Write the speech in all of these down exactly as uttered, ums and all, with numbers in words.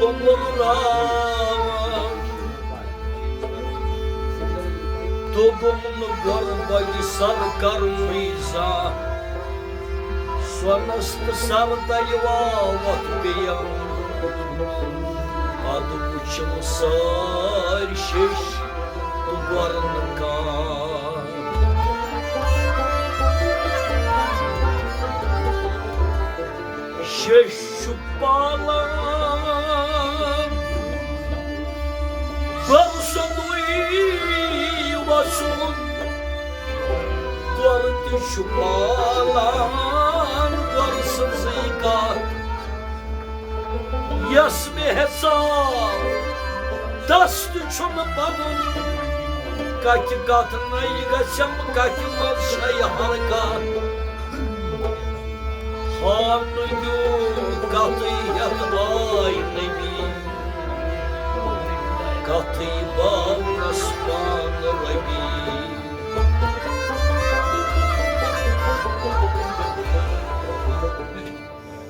وۄلراوان۔ دوٚپُم نہٕ غۄربَگہِ سر کرمٕے زانٛہہ۔ سۄنس تہٕ سر تلہِ واوتھ پیٚیم۔ پتہٕ وُچھِم سٲرۍ شیٚش تہٕ غۄر نہٕ کانٛہہ۔ شیٚش چھُ پالان غۄر سُنٛدُے وَسُن، غۄر تہِ چھُ پالان غۄر سٕنٛزٕے کتھ۔ یَس مےٚ ہیژاو، تَس تہِ چھُنہٕ پَنُن کَتھِ کَتھ، نَیہِ گژھٮ۪م کَتھِ منٛز شے ہر کَتھ۔ ہانہٕ دیُن کتھٕے ہٮ۪تھ آے نبی، کتھٕے باونس پان ربی۔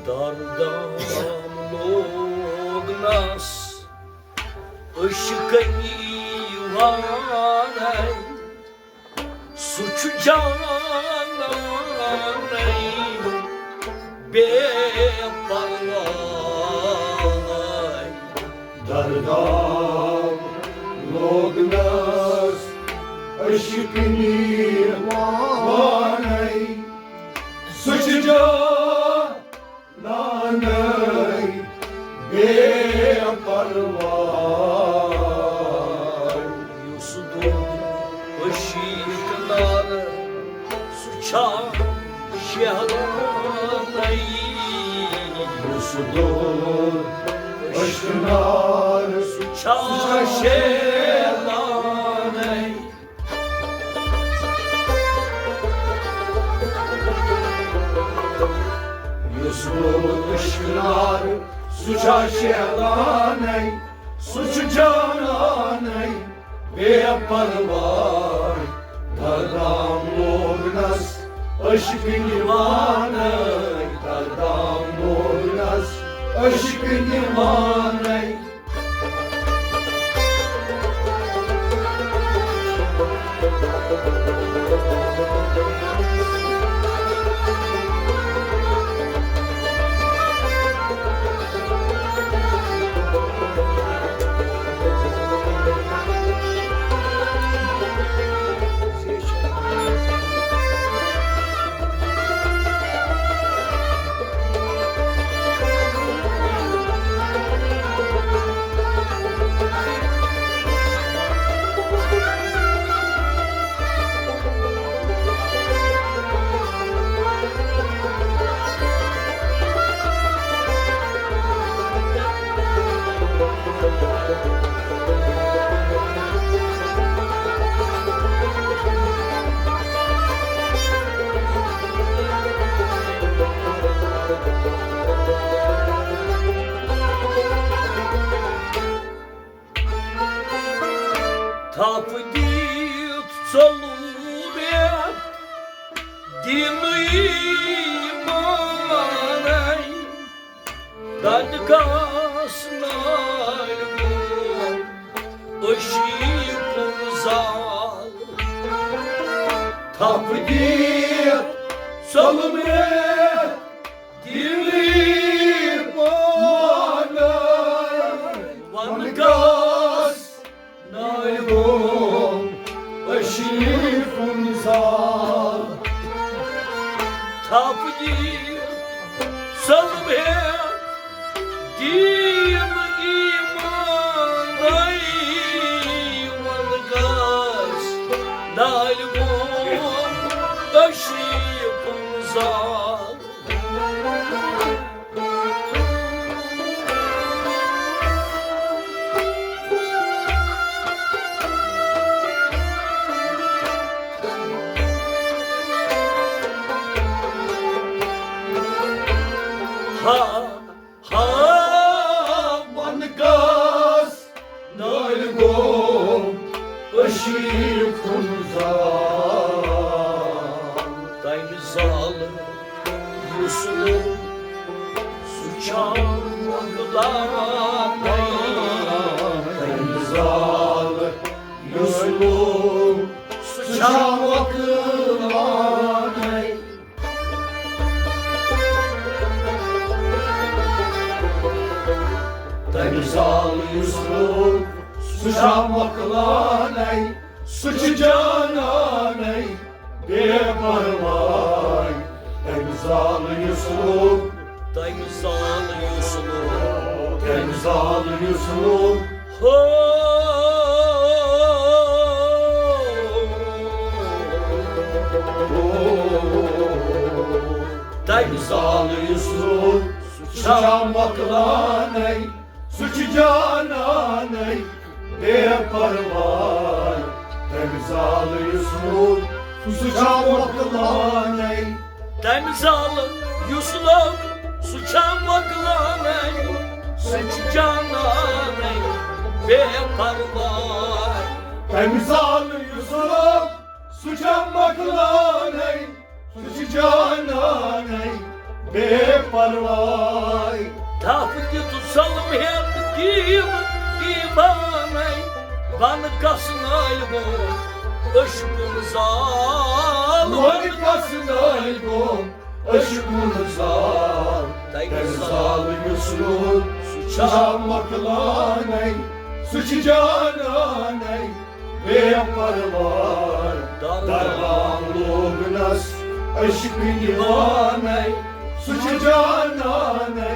دردام لوگنس عشقنی وانَے۔ سُہ چھُ جانانٕے بے پرواے۔ دردام لوگنس عشقنی وانَے۔ سُہ چھُ جانانٕے بے پرواے۔ یُس دوٚر عشق نارٕ، سُہ چھا شیہلانَے؟ یُس دوٚر عشق نارٕ، سُہ چھا شیہلانَے؟ یُس روٗد عشق نار، سُہ چھا شیہلانَے، سُہ چھُ جانانَے بے پرواے۔ دردام لوگنس عشق نِوانَے، دردام لوگنس عشق نِوانَے۔ تھپھ دِتھ ژوٚلُم مےٚ دِنٕے مانَے۔ دنٛدگاس نالہِ گوٚو عشیٖقُن زال۔ تھپھ دِتھ ژوٚلُم مےٚ دِنٕے مانَے۔ وَنہٕ کَس نالہِ گوٚو عشیٖقُن زال۔ تھپھ دِتھ ژوٚلُم مےٚ دیٖن ایٖمانَے۔ وَنہٕ کَس نالہِ گوٚو عشیٖقُن زال۔ ہا، ہا، وَنہٕ کَس نالہِ گوٚو عشیٖقُن زال۔ تَمہِ زالہٕ یُس نہٕ سُہ چھا مۄکلان۔ زال یُس لوٚگ، سُہ چھا مۄکلانَے، سُہ چھُ جانانَے بے پرواے۔ تَمہِ زال یُس لوٚگ، تَمہِ زال یُس لوٚگ، تَمہِ زال یُس لوٚگ۔ ہو۔ تَمہِ زال یُس لوٚگ، سُہ چھا مۄکلانَے، سُہ چھُ جانانَے بے پرواے۔ تَمہِ زال یُس لوٚگ، سُہ چھا مۄکلانَے۔ تَمہِ زال یُس لوٚگ، سُہ چھا مۄکلانَے، سُہ چھُ جانانَے بے پرواے۔ تَمہِ زال یُس لوٚگ، سُہ چھا مۄکلانَے، سُہ چھُ جانانَے بے پرواے۔ تھپھ دِتھ سلم ہیٚتھ دیٖو ایٖمانَے، بۄنہٕ کس نالہِ گوٚو عشقُن زال۔ بۄنہٕ کس نالہِ گوٚو عشقُن زال۔ تَمہِ زال یُس لوٚگ، سُہ چھا مۄکلانَے، سُہ چھُ جانانَے بے پرواے۔ دربان لوگنس عشق دیوانَے، سُہ چھُ جانانَے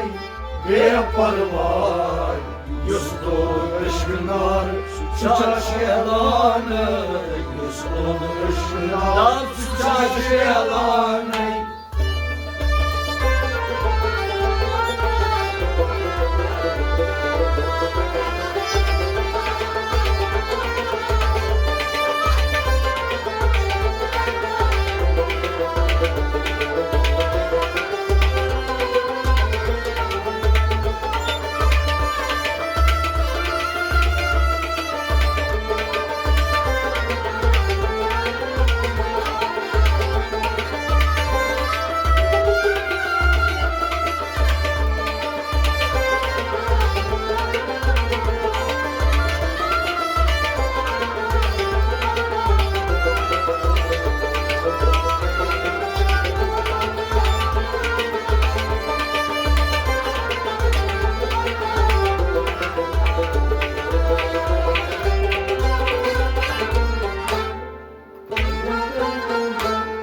بے پرواے۔ یُس دوٚد عشق نار، سُہ چھا شیلانَے، یُس دوٚد عشق نار، سُہ چھا شیلانَے۔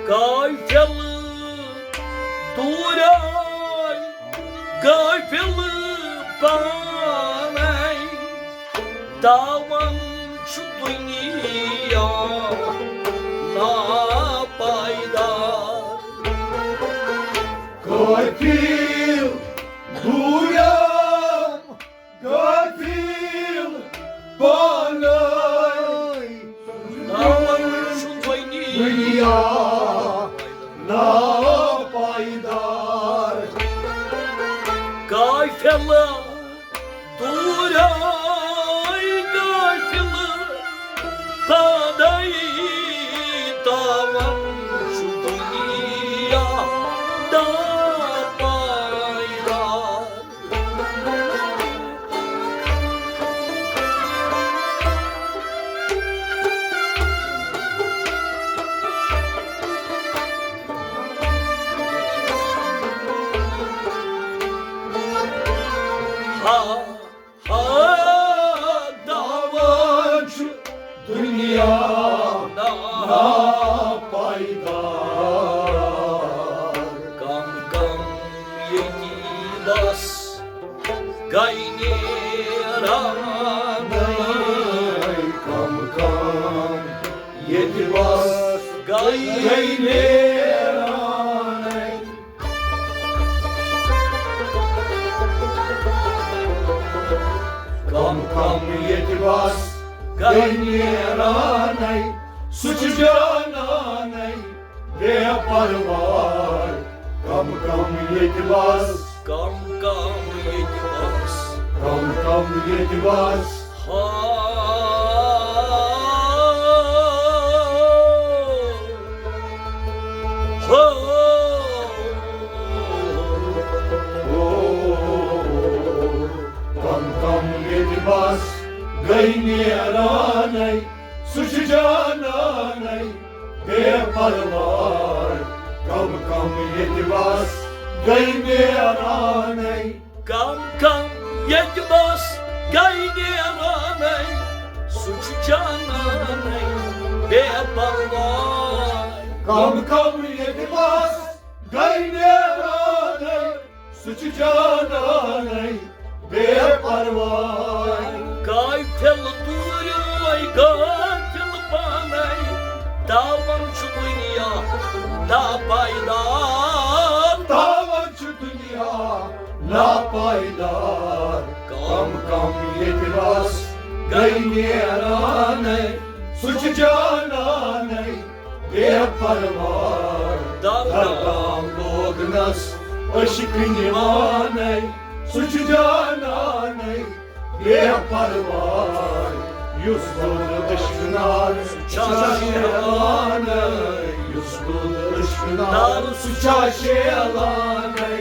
قافلہٕ دوٗریٛاے، قٲفِلہٕ پانَے، تاوان چھُ دُنیا ناپایدار۔ قٲفِل دوٗریٛاے، قٲفِل پانَے، تاوان چھُ دُنیا ناپایدار۔ قافلہٕ دوٗریٛاے، قٲفِلہٕ پانَے، تاوان چھُ دُنیا ناپایدار۔ ہا، ہا، داوان چھُ دُنیا ناپایدار۔ کم کم ییٚتی بس گٔے نیران۔ کم کم ییٚتہِ بس گٔے نیران۔ کم کم ییٚتہِ بس گٔے نیرانَے، سُہ چھُ جانانَے بے پرواے۔ کم کم ییٚتہِ بس، کم کم ییٚتہِ بس، کم کم ییٚتہِ بس۔ ہا، ہو، کم کم ییٚتہِ بس گٔے نیرانَے، سُہ چھُ جانانَے بے پرواے۔ کم کم ییٚتہِ بس گٔے نیرانَے۔ کم کم ییٚتہِ بس گٔے نیرانَے، سُہ چھُ جانانَے بے پرواے۔ کم کم ییٚتہِ بس گٔے نیرانَے، سُہ چھُ جانانَے بے پرواے۔ قافل دوٗریو غٲفِل پانَے، تاوان چھُ دُنیا ناپایدار۔ تاوان چھُ دُنیا ناپایدار۔ کم کم ییٚتہِ بس گٔے نیرانَے، سُہ چھُ جانانَے بے پرواے۔ درگام لوگنس عشق نِوانَے، سُہ چھُ جانانَے بے پرواے۔ یُس دۄد عشق نار سُہ چھُ شیلانَے، یُس دۄد عشق نار سُہ چھُ شیلانَے۔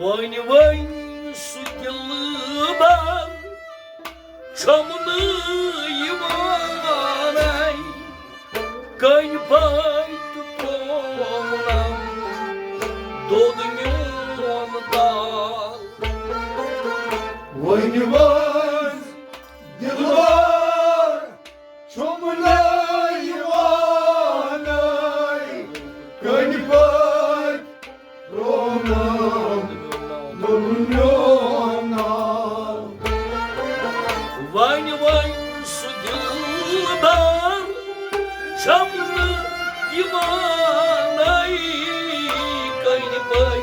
وۄنۍ وۄنۍ سُہ دِلبر چھُم نہٕ یِوانَے، کٔنۍ پٔتۍ ترٛوونم دۄد میون دال۔ وۄنۍ وۄنۍ دِلبر چھُم نہٕ یِوانَے، کٔنۍ پٔتۍ ترٛوونم دۄد میون دال۔ وۄنۍ وۄنۍ سُہ دِلبر چھُم نہٕ یِوانَے، کٔنۍ پٔتۍ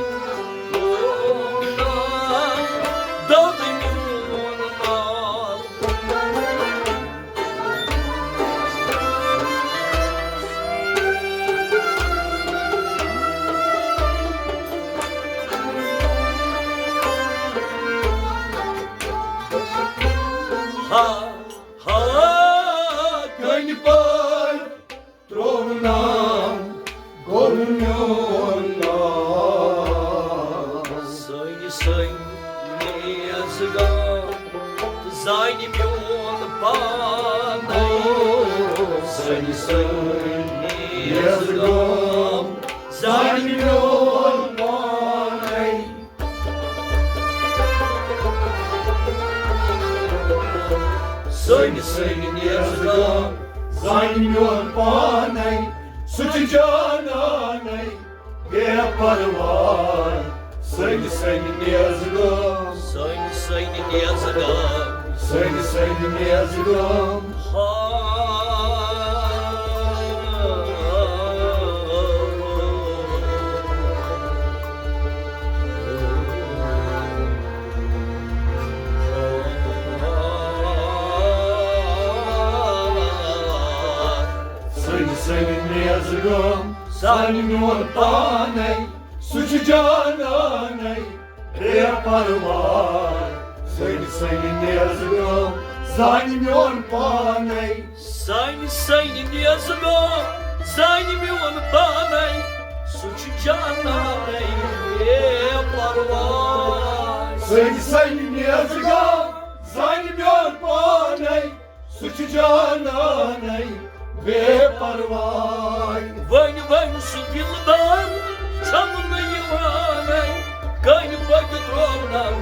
ترٛوونم دۄد میون دال۔ ہا، ہا، کٔنۍ پٔتۍ ترٛوونم گوٚو میون ناو۔ سٲنۍ سٲنۍ میز گام تہٕ زانہِ میون پانَے۔ سٲنۍ سٲنۍ میز گام زانہِ میون پانَے۔ سٲنۍ سٲنۍ نیز گام زانہِ میون پانَے، سُہ چھُ جانانَے بے پرواے۔ سٲنۍ سٲنۍ نیز گام، سٲنۍ سٲنۍ نیز گام، سٲنۍ سٲنۍ نیز گام۔ ہا۔ سٲنۍ سٲنۍ نیز گام زانہِ میون پانَے، سُہ چھُ جانانَے بے پرواے۔ سٲنۍ سٲنۍ نیز گام زانہِ میون پانَے۔ سٲنۍ سٲنۍ نیز گام زانہِ میون پانَے، سُہ چھُ جانانَے بے پرواے۔ سٲنۍ سٲنۍ نیز گام زانہِ میون پانَے، سُہ چھُ جانانَے بے پرواے۔ وۄنۍ وۄنۍ سُہ دِلبر چھُم نہٕ یِوانَے، کٔنۍ پٔتۍ ترٛوونم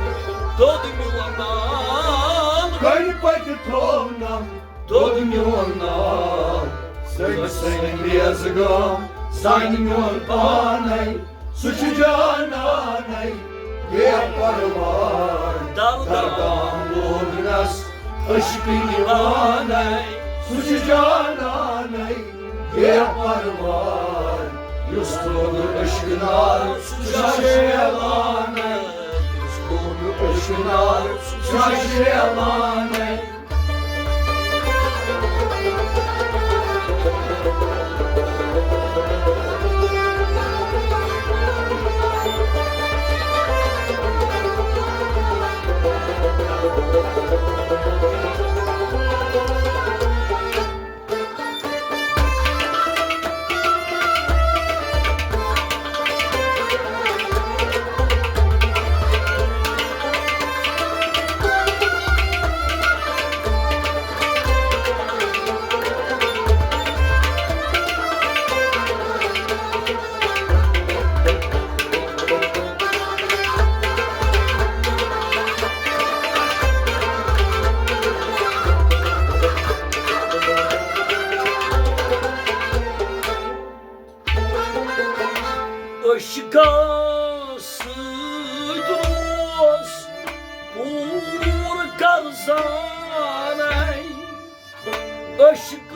دۄد میون ناو۔ کٔنۍ پٔتۍ ترٛوونم دۄد میون ناو۔ سٲنۍ میزگام، سانہِ میون پانے، سُہ چھُ جانانے بے پرواے۔ دردام لوگنس عشق دیوانے، سُہ چھُ جانانے بے پرواے۔ یُس لوگ عشق نار، سُہ چھُ شیلانے۔ یُس لوگ عشق نار، سُہ چھُ شیلانے۔ عشقس سۭتۍ روز پوٗرٕ کرزانے۔ عشق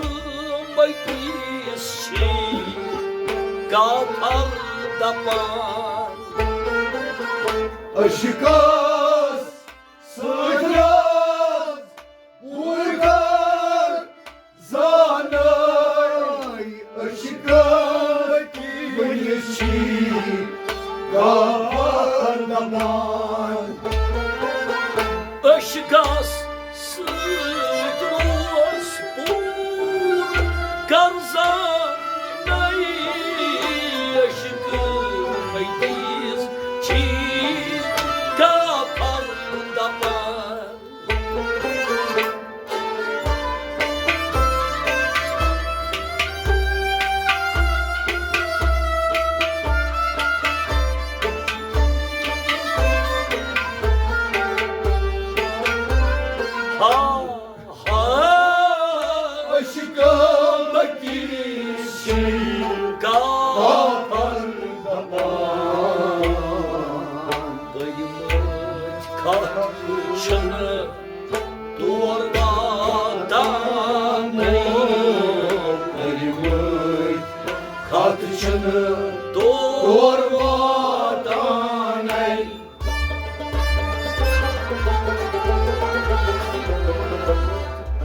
مٔکِس چھِ کافر دپان۔ عشقس سۭتۍ روز پوٗرٕ کر زانے۔ عشقس مٔکِس چھِ کافر دپان۔ عشقس سۭتۍ روز پوٗرٕ کرزانے۔ عشق مٔکِس چھِ کافر دپان۔ ہا، ہا، عشق مٔکِس چھِ کافر دپان۔ پٔرمٕتۍ کتھ چھِنہٕ تور واتان۔ پٔرمٕتۍ کتھ چھِنہٕ تور واتان۔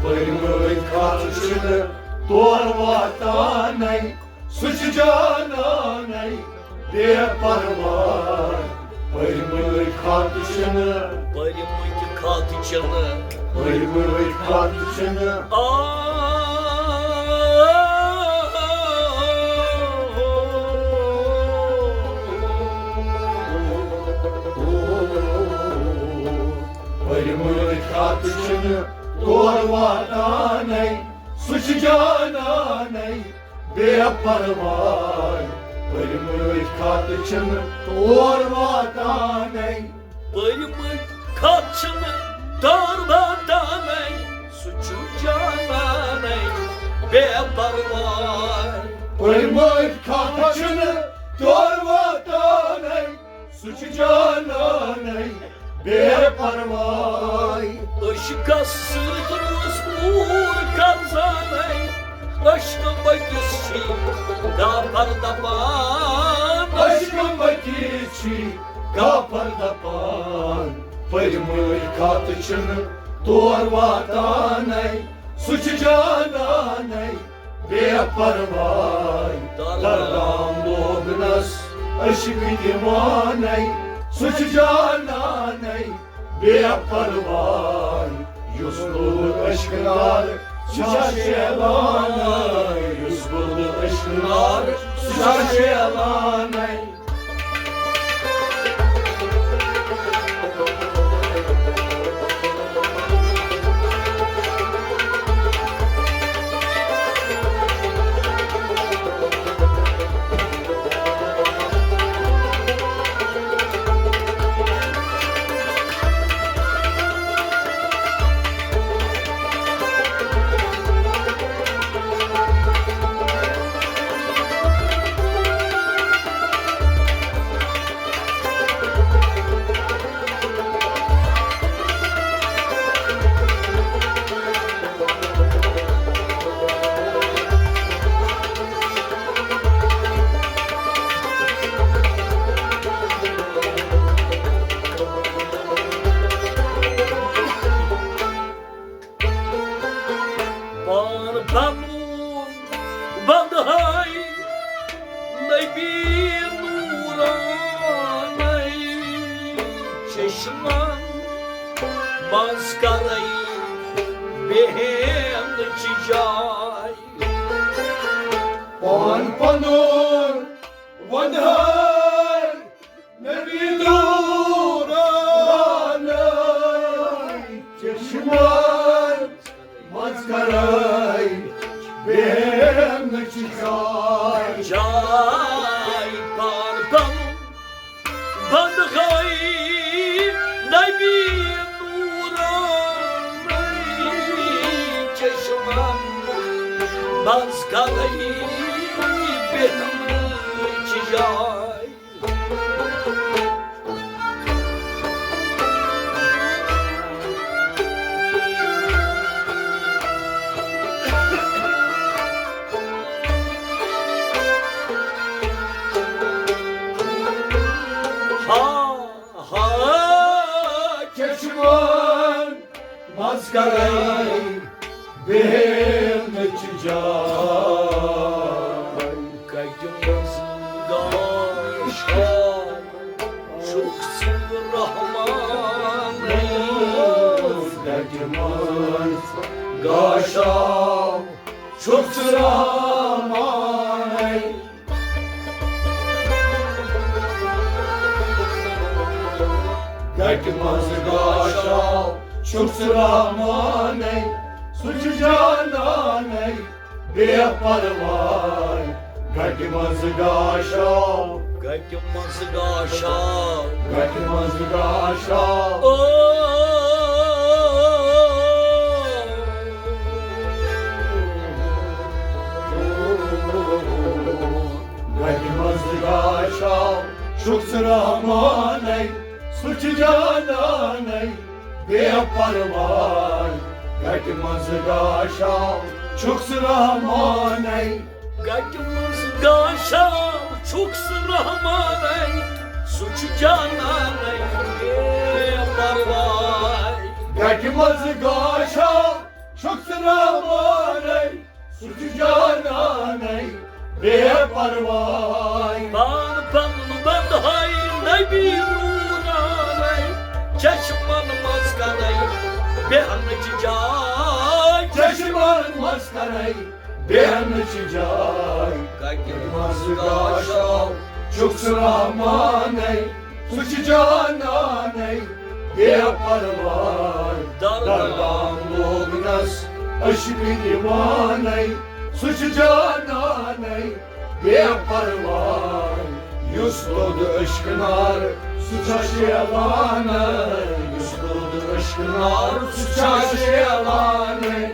پٔرمٕتۍ کتھ چھِنہٕ تور واتانَے۔ سُہ چھُ جانانَے بے پرواے۔ پٔرمٕتۍ خط چھِنہٕ، پٔرمٕتۍ خط چھِنہٕ، پٔرمٕتۍ خط چھِنہٕ۔ آ، پٔرمٕتۍ خط چھِنہٕ تور واتانَے۔ سُہ چھُ جانانَے بے پرواے۔ پٔرمٕتۍ خط چھِنہٕ تور واتانَے۔ پٔرمٕتۍ خط چھِنہٕ تور واتانَے۔ سُہ چھُ جانانَے بے پرواے۔ پٔرمٕتۍ خط چھِنہٕ تور واتانَے۔ سُہ چھُ جانانَے بے پرواے۔ عشقس سۭتۍ روز پوٗرٕ کرزانَے۔ عشقہٕ مٔکِس چھِ کافر دپان۔ عشقہٕ مٔکِس چھِ کافر دپان۔ پٔرمٕتۍ خط چھِنہٕ تور واتانَے۔ سُہ چھُ جانانَے بے پرواے۔ دردام لوگنس عشق دیوانَے۔ سُہ چھُ جانانَے بے پرواے۔ یُس لوگ عشق نار، سُہ چھا شیلانَے۔ یُس لوگ عشق نار، سُہ چھا شیلانَے۔ پنُن بندہائی نبی نورانَے چشمن منٛز کرے بیہنٕچ جاے۔ پان پنُن وندہائی نبی نورانَے چشمن منٛز کرے بیہنٕچ جاے۔ جاے پان پنُن بندہائی نبی نورانَے چشمن منٛز کرے بیہنٕچ جاے۔ ہا ہا چشمن منٛز کرے بیہنٕچ جاے۔ گٹہِ منٛز گاشاو چھُکھ ژٕ رحمانَے۔ گٹہِ منٛز گاشاو چھُکھ ژٕ رحمانَے۔ گٹہِ منٛز گاشاو چھُکھ ژٕ رحمانَے، سُہ چھُ جانانَے بے پرواے۔ گٹہِ منٛز گاشاو، گٹہِ منٛز گاشاو، گٹہِ منٛز گاشاو۔ او۔ گٹہِ منٛز گاشاو چھُکھ ژٕ رحمانَے، سُہ چھُ جانانَے بے پرواے۔ گٹہِ منٛز گاشاو چھُکھ ژٕ رحمانَے۔ گٹہِ منٛز گاشاو چھُکھ ژٕ رحمانَے، سُہ چھُ جانانَے بے پرواے۔ گٹہِ منٛز گاشاو چھُکھ ژٕ رحمانَے، سُہ چھُ جانانَے بے پرواے۔ پان پنُن بندہائی نبی نورانَے چشمن منٛز کرے بیہنٕچ جاے۔ چشمن منٛز کرے بیہنٕچ جاے۔ گٹہِ منٛز گاشاو چھُکھ ژٕ رحمانَے، سُہ چھُ جانانَے بے پرواے۔ درگاہ لوگنس عشق دیوانَے، سُہ چھُ جانانَے بے پرواے۔ یُس دوٚد عشق نار، سُہ چھا شیلانَے، یُس دوٚد عشق نار، سُہ چھا شیلانَے۔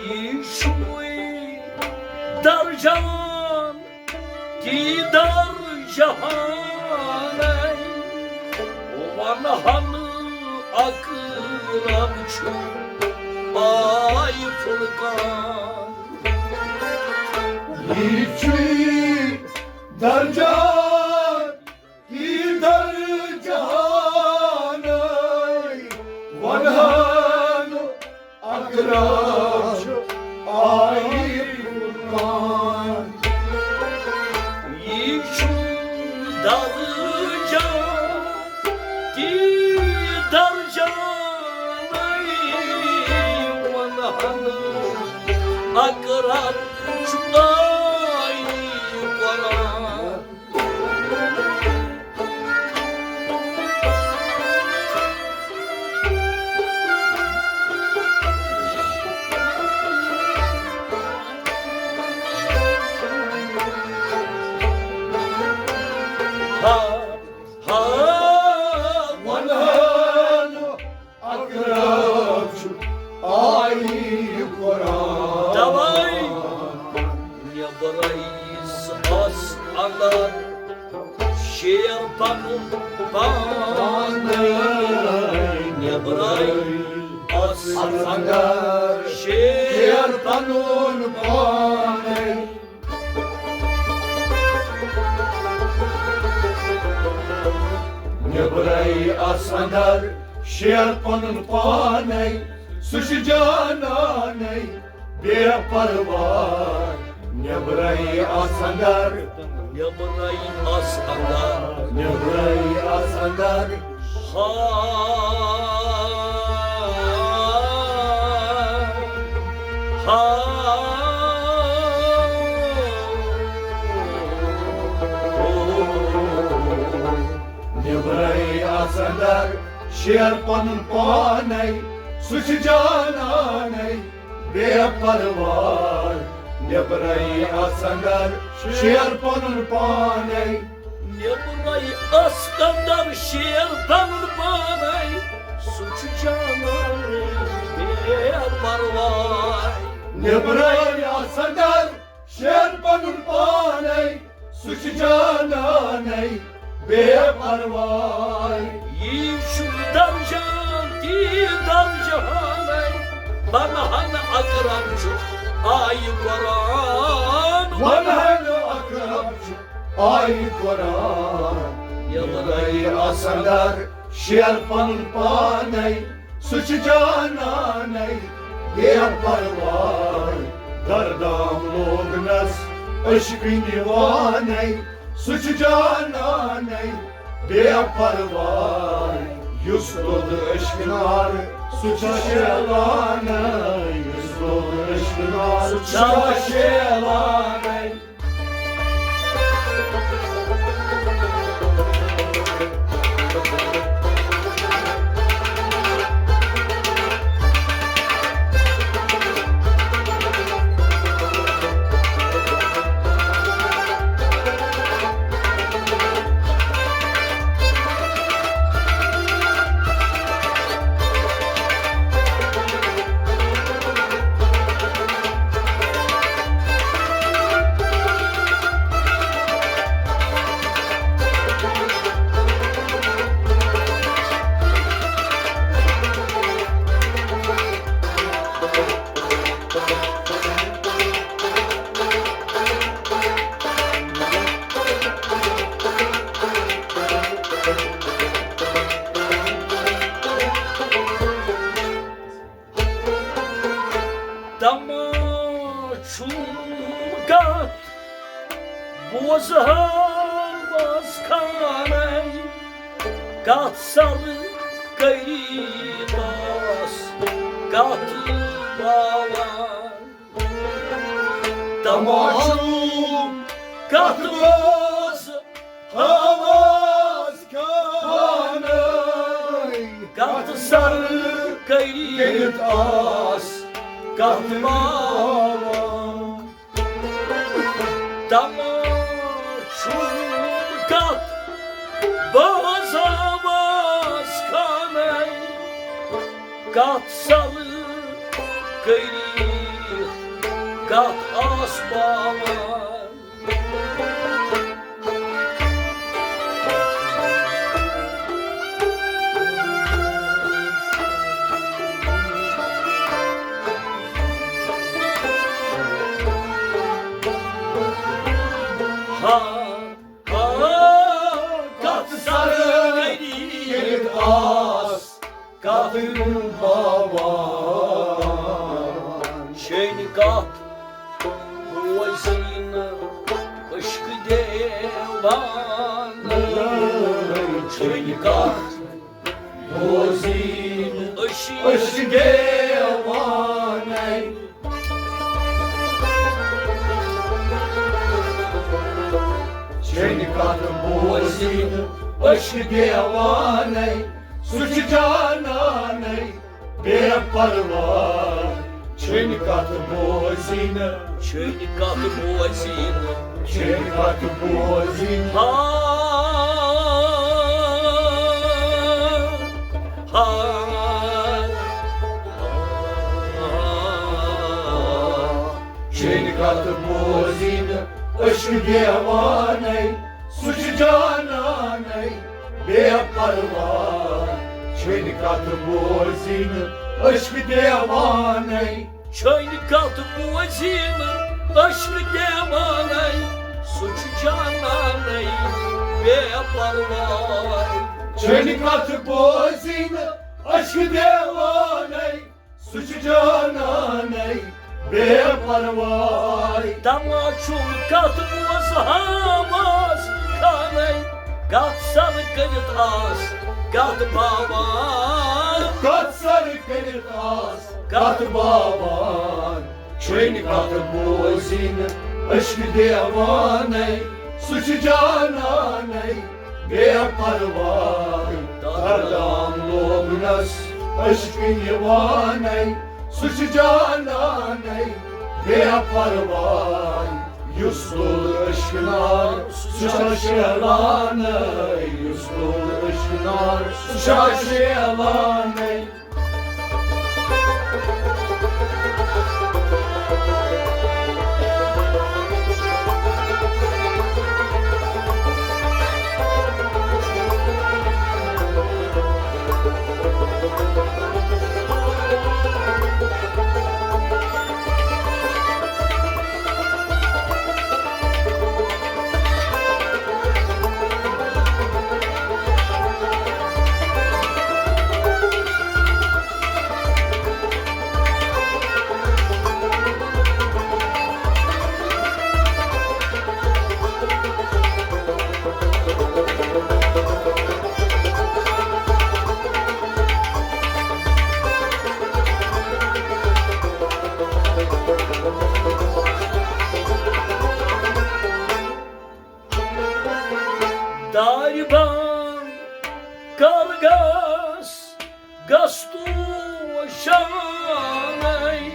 یہِ چھُے درجان دیٖدار جہانَے، وَنہٕ ہن اکرم چھُ پاے فرقان۔ یہِ چھُے درجان دیٖدار جہانَے، وَنہٕ ہن اکرم چھُ پاے فرقان۔ یہِ چھُ درجان دیٖدار جہانَے، وَنہٕ ہن اکرم چھُ پاے فرقان۔ شیر پنُن پانے، نیبرے آس اندر۔ شیر پنُن پانے، نیبرے آس اندر۔ شیر پنُن پانے، سُہ چھُ جانانے۔ بے پرواہ، نیبرے آس اندر۔ نیبرے آس اندر۔ نیبرے آس اندر۔ ہا، ہا۔ نیبرے آس اندر، شیر پنُن پانے، سُہ چھُ جانانے۔ بے پرواہ، نیبرے آس اندر۔ شیر پنُن پانے۔ نیبرے آس اندر، شیر پنُن پانے، سُہ چھُ جانانے۔ بے پرواہ۔ نیبرے آس اندر، شیر پنُن پانے، سُہ چھُ جانانے۔ بے پرواہ۔ یی چھُ درجان، تی درجہانے۔ بنہن اکرم چھُ، آیہِ قرآن۔ بنہن اکرم چھُ، آیہِ قرآن۔ نیبرے آس اندر، شیر پنُن پانے، سُہ چھُ جانانے۔ بے پرواہ، دردام لوگنس عشقٕنۍ دیوانے، سُہ چھُ جانانے۔ بے پرواہ، یُس دوٚد عشقہٕ نار، سُہ چھُ شیلانے۔ یُس دوٚد عشقہٕ نار، سُہ چھُ شیلانے۔ دما چھُم کتھ بوزہو از خانَے، کتھ سر کٔرِتھ آس کتھ باوان۔ دما چھُم کتھ بوز ہاواز خانَے، کتھ سر کٔرِتھ آس کتھ باوان۔ دما چھُم کتھ بوز ہاواز خانَے، کتھ سر کٔرِتھ کتھ آس باوان۔ ہا، ہا، کتھ سر کٔرِتھ آس کتھ باوان۔ چھٲنۍ کتھ بوزٕنۍ عشقہٕ دیوان۔ چھٲنۍ کتھ بوزٕنۍ عشقہٕ دیوان۔ چھٲنۍ کتھ بوزٕنۍ عشقہٕ دیوانَے، سُہ چھُ جانانے۔ بے پرواہ، چھٲنۍ کتھ بوزٕنۍ۔ چھٲنۍ کتھ بوزٕنۍ۔ چھٲنۍ کتھ بوزٕنۍ۔ ہا، ہا۔ چھٲنۍ کتھ بوزٕنۍ عشقہٕ دیوانَے، سُہ چھُ جانان۔ کتھ بوزی نہٕ عشق دیوانَے۔ چھٲنۍ کتھ بوزی نہٕ عشق دیوانَے، سُہ چھُ جانانَے بے پرواے۔ چھٲنۍ کتھ بوزی نہٕ عشق دیوانَے، سُہ چھُ جانانَے بے پرواے۔ تماشُک کتھ بوز ہاواز خانَے، کتھ سر کٔرِتھ آس کتھ باوان۔ کتھ سر کٔرِتھ آس کتھ باوان۔ چھٲنۍ کتھ بوزی نہٕ عشق دیوانَے، سُہ چھُ جانانَے بے پرواے۔ دردام لوگنس عشق یِوانَے، سُہ چھُ جانانَے بے پرواے۔ یُس تُل عشق نار سُہ چھا شیلانَے، یُس تُل عشق نار سُہ چھا شیلانَے۔ دارِ بند کر گس گس تو شانَے،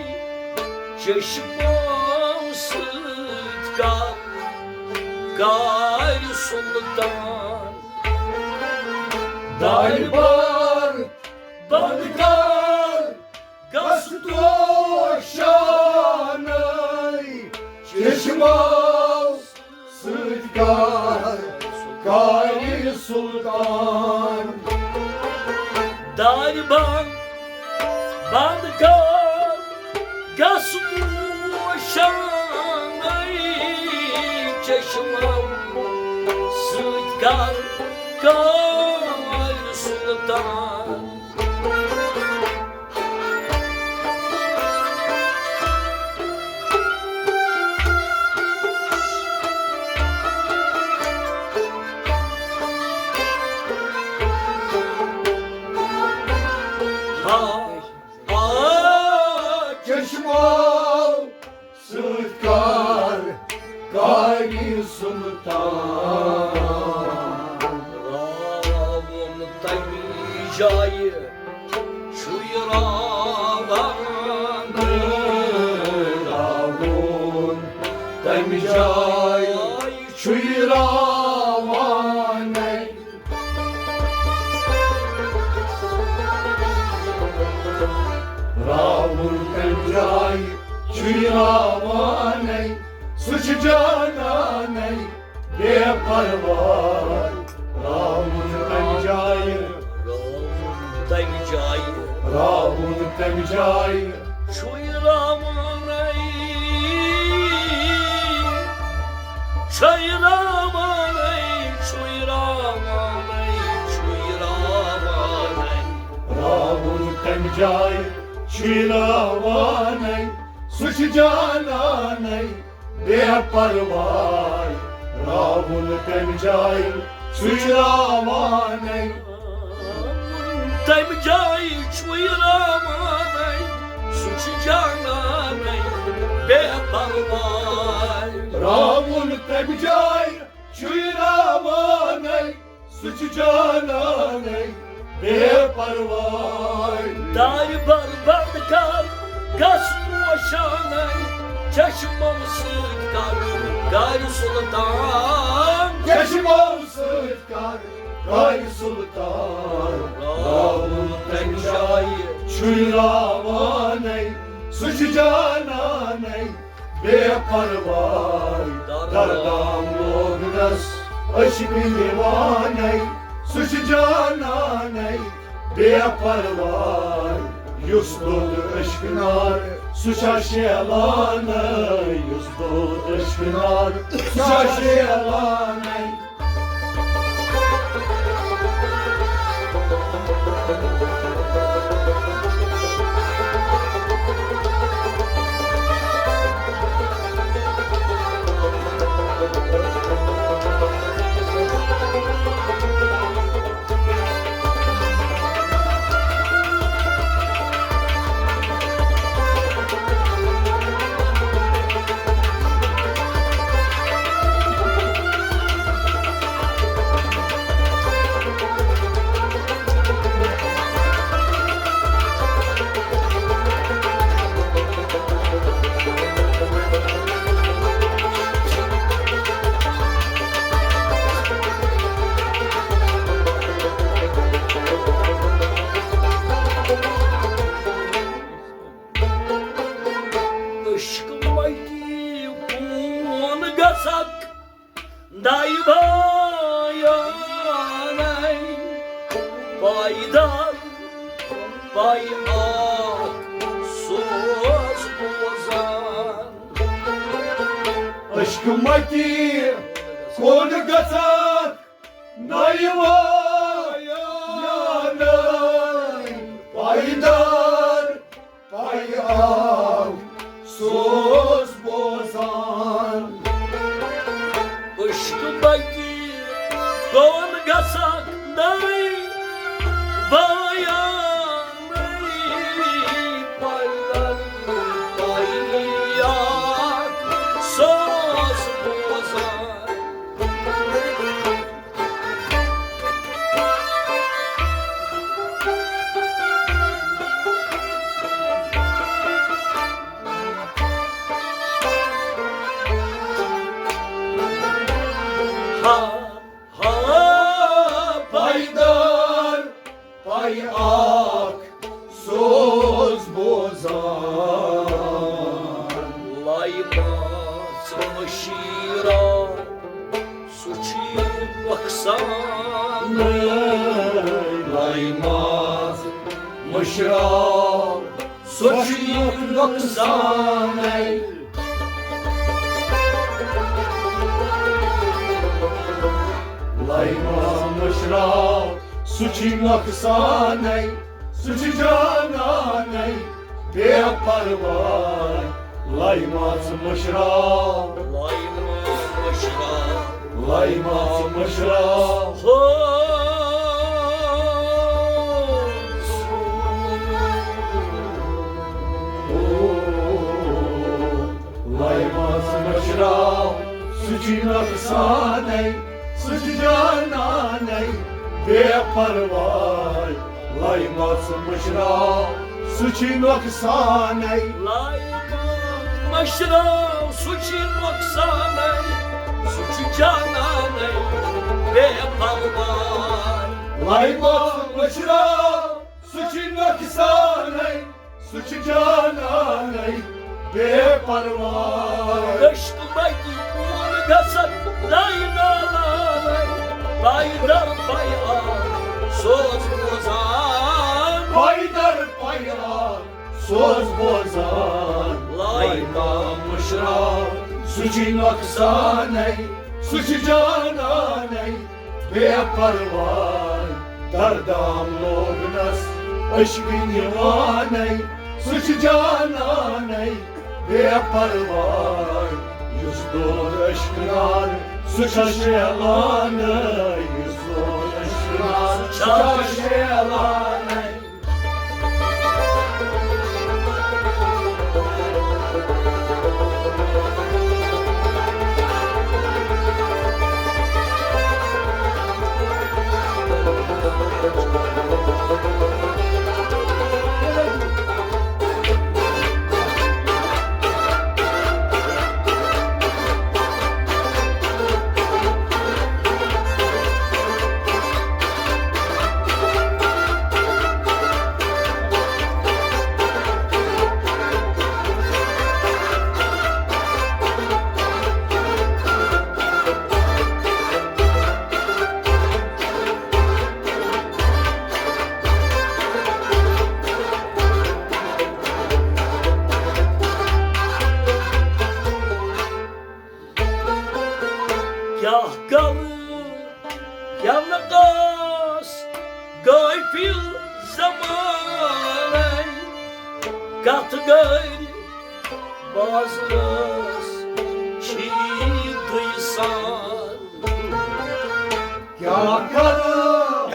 چشمو سۭتۍ کر کارِ سلطان۔ دارِ بند بند کر گس تو شانَے، چشمو سۭتۍ کر کارِ سلطان۔ دارِ بند بند کر گس تو شانَے، چشمو سۭتۍ کر کارِ سلطان۔ آ، آ، چشمو سۭتۍ کر کارِ سلطان۔ راوُن تمہِ جایہِ چھُے راوان۔ راوُن تمہِ جایہِ چھُے راوانَے۔ راوُن تمہِ جایہِ چھُے راوانَے، سُہ چھُ جانانَے بے پرواے۔ راوُن تمہِ جایہِ، راوُن تمہِ جایہِ، راوُن تمہِ جایہِ چھُے راوانَے، چھُے راوانَے، چھُے راوانَے، چھُے راوانَے۔ راوُن تمہِ جایہِ چھُے راوانَے، سُہ چھُ جانانَے بے پرواے۔ راوُن تمہِ جایہِ چھُے راوانَے۔ تمہِ جایہِ چھُے راوانَے، سُہ چھُ جانانَے بے پرواے۔ راوُن تمہِ جایہِ چھُے راوانَے، سُہ چھُ جانانَے بے پرواے۔ دارِ بر بند کر گس تو شانَے، چشمو سۭتۍ کر کارِ سلطان۔ چشمو سۭتۍ کر کارِ سلطان۔ راوُن تمہِ جایہِ چھُے راوانَے، سُہ چھُ جانانَے بے پرواے۔ دردام لوگنس عشق یِوانَے، سُہ چھُ جانانَے بے پرواے، یُس دوٚد عشق نار، سُہ چھا شیلانَے؟ یُس دوٚد عشق نار، سُہ چھا شیلانَے؟ عشق متی کون گژھکھ دَے بایانَے، پایدار پَے اَکھ سوز بوزان۔ عشق متی کون گژھکھ دَے بایانَے، پایدار پَے اَکھ سوز بوزان۔ عشق بتی کون گژھکھ دَے بایانَے، پایدار پَے اَکھ سوز بوزان۔ ہا، ہا، پایدار پَے اَکھ سوز بوزان۔ لایماژ مٔشراو، سُہ چھُے نۄقصان۔ لایماژ مٔشراو، سُہ چھُے نۄقصانَے۔ لایماژ مٔشراو، سُہ چھُے نۄقصانَے، سُہ چھُ جانانَے بے پرواے۔ لایماژ مٔشراو، لایماژ مٔشراو، لایماژ مٔشراو۔ ہو۔ لایماژ مٔشراو، سُہ چھُے نۄقصانَے، سُہ چھُ جانانَے بے پرواے۔ لایماژ مٔشراو، سُہ چھُے نۄقصانَے۔ لایماژ مٔشراو، سُہ چھُے نۄقصانَے، سُہ چھُ جانانَے بے پرواے۔ لایماژ مٔشراو، سُہ چھُے نۄقصانَے، سُہ چھُ جانانَے بے پرواے۔ عشق متی کون گژھکھ دَے نالانَے، پایدار پَے اَکھ سوز بوزان۔ پایدار پَے اَکھ سوز بوزان۔ لایماژ مٔشراو، سُہ چھُے نۄقصانَے، سُہ چھُ جانانَے بے پرواے۔ دردام لوگنَس عشق نِوانَے، سُہ چھُ جانانَے بے پرواے۔ یُس دوٚد عشق نار، سُہ چھا شیلانَے، یُس دوٚد عشق نار، سُہ چھا شیلانَے۔ کتھ گٔے بازرس چھی دٕے سان۔ کیٛاہ کرٕ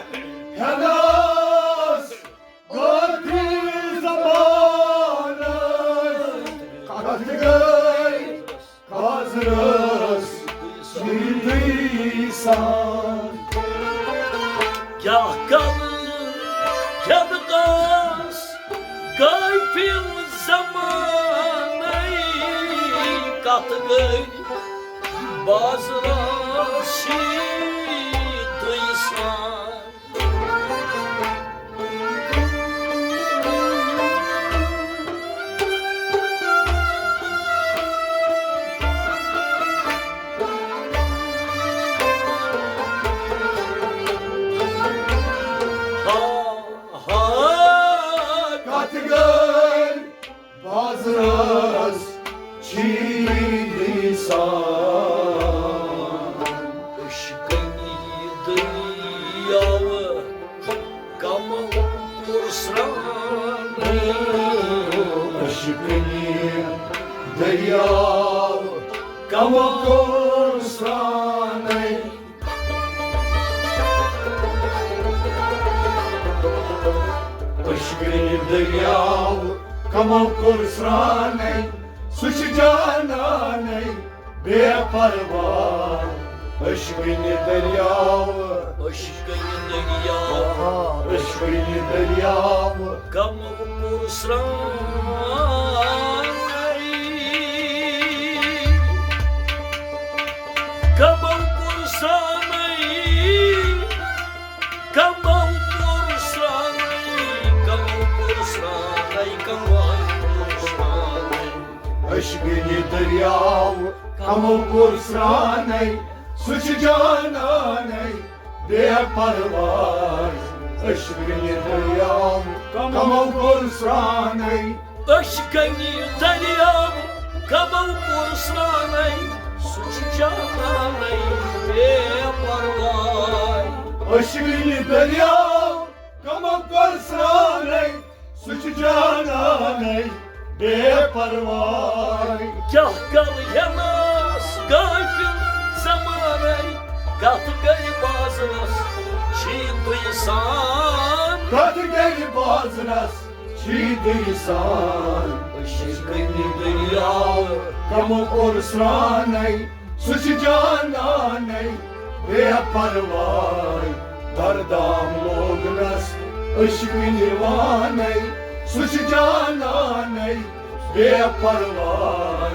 ہٮ۪نس گۄڈٕنِکۍ زمانس، کتھ گٔے بازرس چھی دٕے سان۔ کیٛاہ کرٕ ہٮ۪نس غٲفِل زمانَے، کتھ گٔے بازرس چھی دٕے سان۔ ہا، ہا، کتھ گٔے بازرس چھی دٕے سان۔ عشقٕنۍ دٔریاوٕ کمو کوٚر سرٛانٕے۔ عشقٕنۍ دٔریاوٕ کمو کوٚر سرٛانٕے۔ عشقٕنۍ دٔریاو کمو کوٚر سرٛانَے، سُہ چھُ جانانَے بے پرواہ۔ عشقٕنۍ دٔریاو، عشقٕنۍ دٔریاو، عشقٕنۍ دٔریاو کمو کوٚر سرٛانَے۔ کمو کوٚر سرٛانَے، کمو کوٚر سرٛانَے، کمو کوٚر سرٛانَے، کمو کوٚر سرٛانَے۔ عشقٕنۍ دٔریاو کمو کوٚر سرٛانَے، سُہ چھُ جانانَے بے پرواہ۔ عشقٕنۍ دٔریاو کمو کوٚر سرٛانَے۔ عشقٕنۍ دٔریاو کمو کوٚر سرٛانَے، سُہ چھُ جانانَے بے پرواہ۔ عشقٕنۍ دٔریاو کمو کوٚر سرٛانَے، سُہ چھُ جانانَے بے پرواہ۔ کیٛاہ کرٕ ہٮ۪نَس غٲفِل زمانَے، کتھ گٔے بازرس چھی دٕے سان۔ کتھ گٔے بازرس چھی دٕے سان۔ عشقٕنۍ دٔریاو کمو کوٚر سرٛانَے، سُہ چھُ جانانَے بے پرواہ۔ دردام لوگنس عشقٕنۍ وانَے، سُہ چھُ جانانَے بے پرواہ۔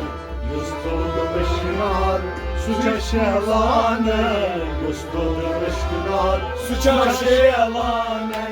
یُس تُلُن عشقہٕ نار، سُہ چھُ شیلانَے، یُس تُلُن عشقہٕ نار، سُہ چھُ شیلانَے۔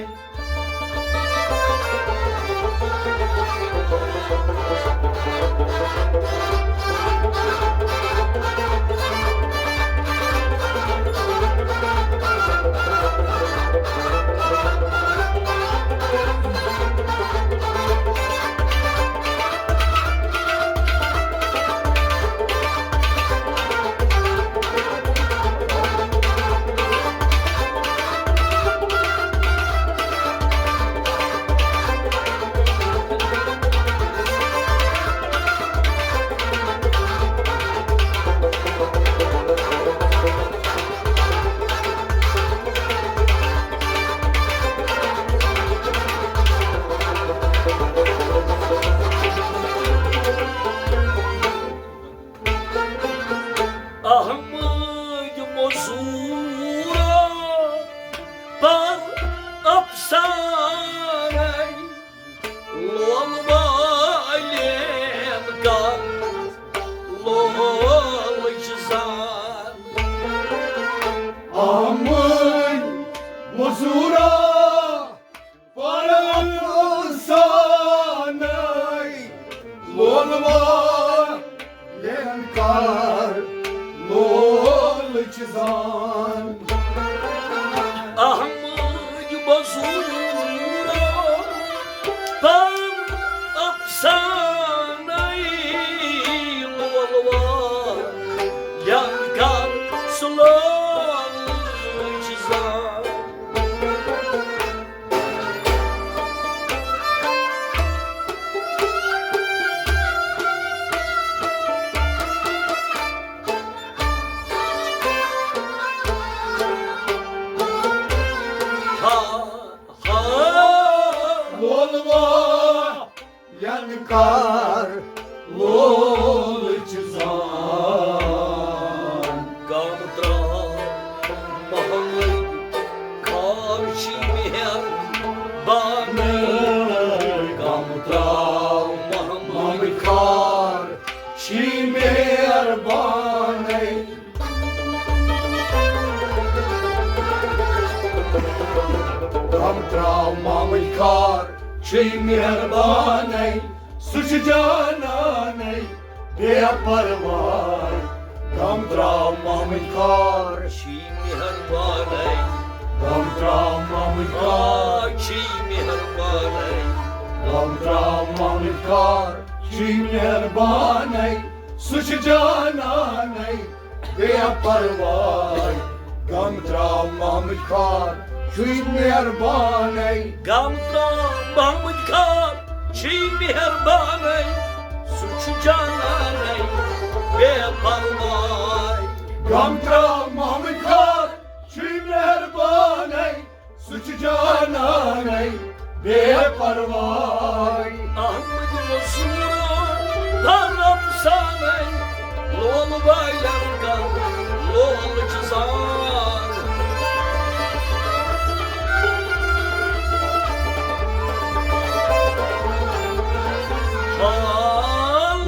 احمد مزورا پر افسانَے، لول والٮ۪ن کر لولٕچ زان۔ احمد مزورا پر افسانَے، لول والٮ۪ن کر لولٕچ زان۔ احمد مزورا پر افسانَے، لول والٮ۪ن کر لولٕچ زان۔ کار لولٕچ زان۔ گامہٕ ترٛاو محمد کار چھی مہربانٕے۔ گامہٕ ترٛاو محمد کار چھی مہربانٕے۔ گامہٕ ترٛاو محمد کار چھی مہربانٕے۔ سُہ چھُ جانانٕے بے پرواے۔ گامہٕ ترٛاو محمد کار چھی مہربانٕے۔ گامہٕ ترٛاو محمد کار چھی مہربانٕے۔ گامہٕ ترٛاو محمد کار چھی مہربانٕے۔ سُہ چھُ جانانٕے بے پرواے۔ گامہٕ ترٛاو محمد کار چھی مہربانٕے۔ گامہٕ ترٛاو محمد کار چھی مہربانٕے۔ سُہ چھُ جانانٕے بے پرواے۔ گامہٕ ترٛاو محمد کار چھی مہربانٕے۔ سُہ چھُ جانانٕے بے پرواے۔ احمد مزور دھرم سانٕے لول والٮ۪ن کر لول چھُ زان۔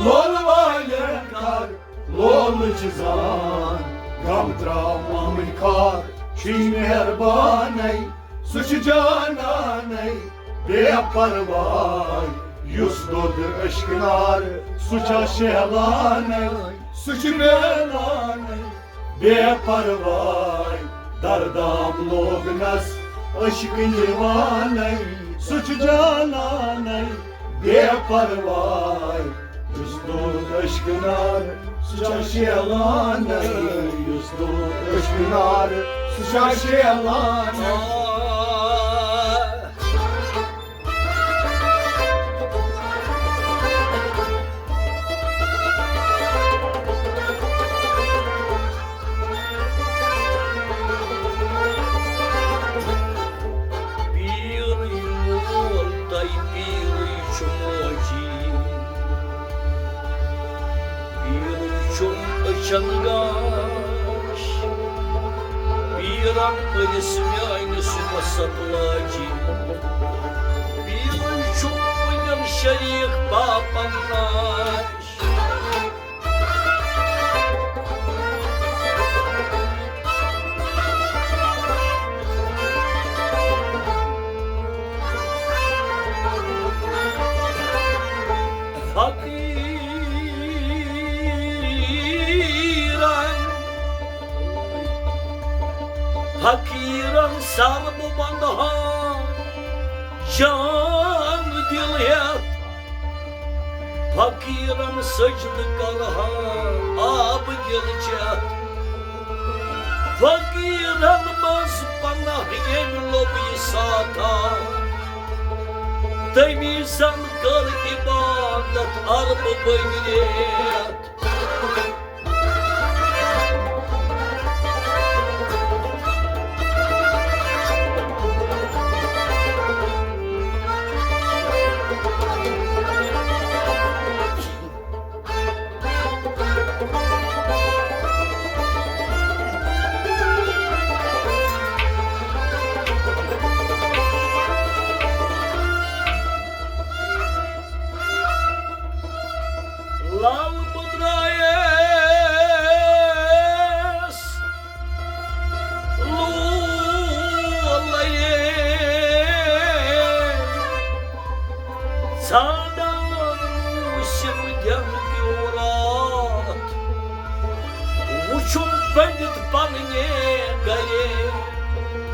لول والٮ۪ن کر لول چھُ زان۔ گامہٕ ترٛاو محمد کار چھی مہربانٕے۔ سُہ چھُ جانانٕے بے پرواے۔ یُس دۄد عشقہٕ نار سُہ چھا شیلانٕے۔ سُہ چھُ میلانٕے بے پرواے۔ دردام لوگنس عشقہٕ دیوانٕے۔ سُہ چھُ جانانٕے بے پرواے۔ یُس دود عشقہٕ نار سُہ چھا شیلان، یُس دود عشقہٕ نار سُہ چھا شیلان۔ پیٖرٕے مول تۄہہِ پیٖرٕے چھُ موجی۔ پیٖرٕے چھُم أچھن گاش۔ پیٖرن مٔرِس میٲنِس وسط لاجی۔ پیٖرٕے چھُم پُنٮ۪ن شریٖک پاپن ناش۔ فقیرن، فقیرن سر بہٕ ونہٕ ہا جان دِل ہٮ۪تھ۔ فقیرن سجدٕ کرہا آب دِل چٮ۪تھ۔ فقیرن منٛز پناہ ییٚمۍ لوٚب یہِ ساتھا، تٔمی زن کٔر عبادت عربہٕ بٔدۍ رٮ۪تھ۔ لال بہٕ درٛایس لولے، ژھانڈان موسم دٮ۪ن پیوٗراتھ۔ وُچھُم پٔنِتھ پننہِ گرے،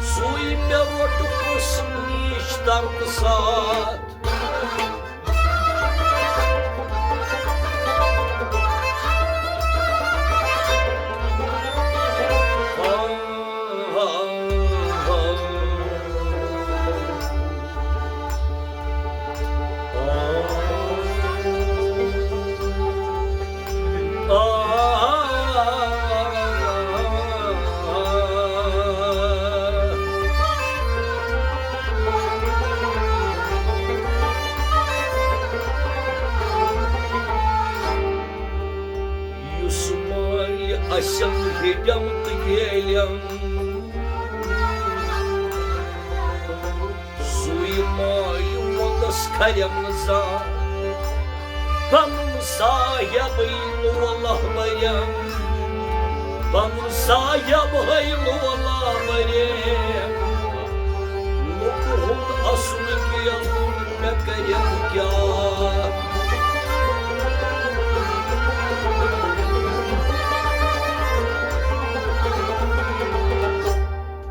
سُے مےٚ روٚٹ قسم نِش ترنہٕ ساتھ۔ مایہِ ووٚنُس کھرٮ۪م زان، پنُن صاحبٕے لولہ برٮ۪م، پنُن صاحبٕے لولہ برٮ۪م۔ لُکہٕ ہُنٛد اصل گیلُن مےٚ کرٮ۪م کیٛاہ؟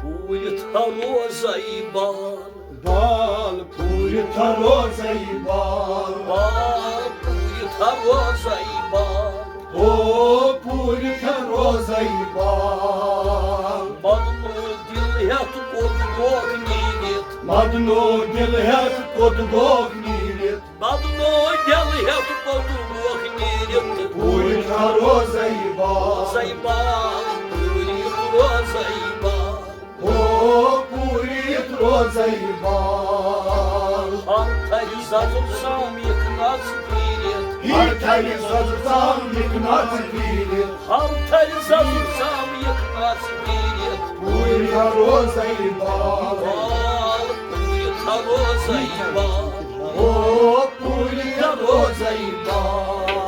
پوٗرِتھ روزے بال۔ بال پوٗرِتھ روزے بال۔ بال پوٗرِتھ روزے بال۔ ہو پوٗرِتھ روزے بال۔ مدنو دِل ہٮ۪تھ کوٚت گوکھ نیٖرِتھ۔ مدنو دِل ہٮ۪تھ کوٚت گوکھ نیٖرِتھ۔ مدنو دِل ہٮ۪تھ کوٚت گوکھ نیٖرِتھ۔ پوٗرِتھ روزے بال۔ روزے بال، پوٗرِتھ روزے بال۔ ہو پوٗرِتھ روزے بال۔ ہر تھرِ ززُر سام یِکھ نژ پھیٖرِتھ۔ ہر تھرِ ززُر سام یِکھ نژ پھیٖرِتھ۔ ہر تھرِ ززُر سام یِکھ نژ پھیٖرِتھ۔ پوٗرِتھ روزے بال۔ بال پوٗرِتھ روزے بال۔ ہو پوٗرِتھ روزے بال۔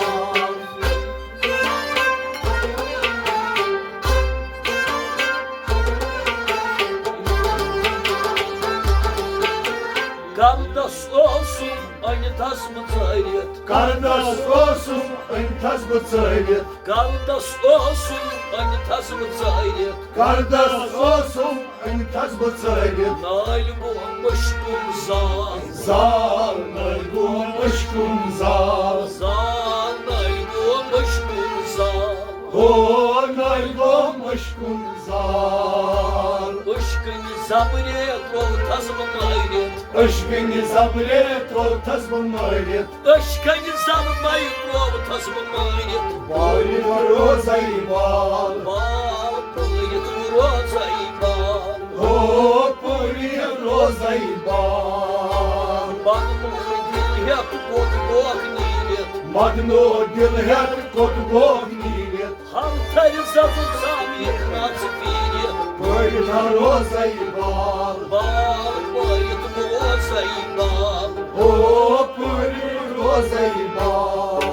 کردس اوسُم أنِتھس بہٕ ژٲرِتھ۔ کردس اوسُم أنِتھس بہٕ ژٲرِتھ۔ کردس اوسُم أنِتھس بہٕ ژٲرِتھ۔ کردس اوسُم أنِتھس بہٕ ژٲرِتھ۔ نٲلۍ گوم مُشکُم زال۔ زال نٲلۍ گوم مُشکُم زال۔ زال نٲلۍ گوم مُشکُم زال۔ ہو نٲلۍ گوم مُشکُم زال۔ عشقٕنۍ زبرے ترووتھس بہٕ مٲرِتھ۔ عشقٕنۍ زبرے ترووتھس بہٕ مٲرِتھ۔ عشقٕنۍ زبرے ترووتھس بہٕ مٲرِتھ۔ پٲرِتھ روزے بال۔ بال پٲرِتھ روزے بال۔ ہو پٲرِتھ روزے بال۔ مدنو دِل ہٮ۪تھ کوٚت گوکھ نیٖرِتھ۔ مدنو دِل ہٮ۪تھ کوٚت گوکھ نیٖرِتھ۔ ہر تھرِ ززُر سام یِکھ نژ پھیٖرِتھ۔ پٲرِتھ روزے بال۔ بال پٲرِتھ روزے بال۔ ہو پٲرِتھ روزے بال۔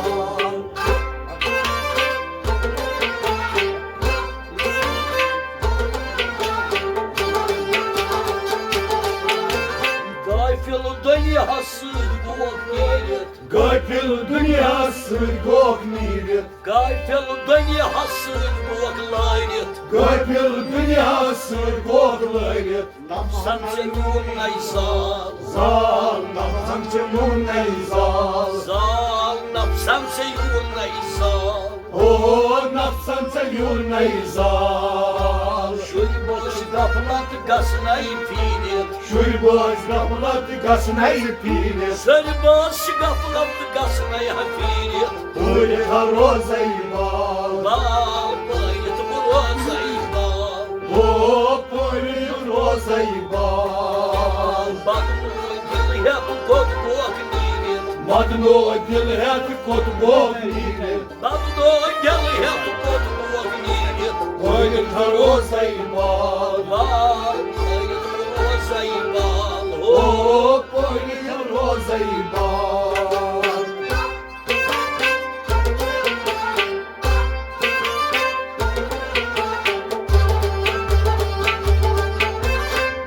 غافل دُنیاہس سۭتۍ گوکھ نیٖرِتھ۔ غافل دُنیاہس سۭتۍ گوکھ نیٖرِتھ۔ غافل دُنیاہس سۭتۍ گوکھ لٲرِتھ۔ غافل دُنیاہس سۭتۍ گوکھ لٲرِتھ۔ نفسن ژےٚ یوٗر نَے زال۔ زال نفسن ژےٚ یوٗر نَے زال۔ زال نفسن ژےٚ یوٗر نَے زال۔ او نفسن ژےٚ یوٗر نَے زال۔ شُرۍ بٲژ غفلت گژھنَے پھیٖرِتھ۔ شُرۍ بٲژ غفلت گژھنَے پھیٖرِتھ۔ شُرۍ بٲژ غفلت گژھنَے پھیٖرِتھ۔ پوٗرِتھ روزَے بال۔ بال پٲرِتھ بہٕ روزَے بال۔ او پوٗرِتھ روزَے بال۔ مدنو دِل ہٮ۪تھ کوٚت گوکھ نیٖرِتھ۔ مدنو دِل ہٮ۪تھ کوٚت گوکھ نیٖرِتھ۔ مدنو دِل ہٮ۪تھ کوٚت گوکھ نیٖرِتھ۔ پٲرِتھ روزَے بال۔ بال پٲرِتھ روزَے بال۔ او پٲرِتھ روزَے بال۔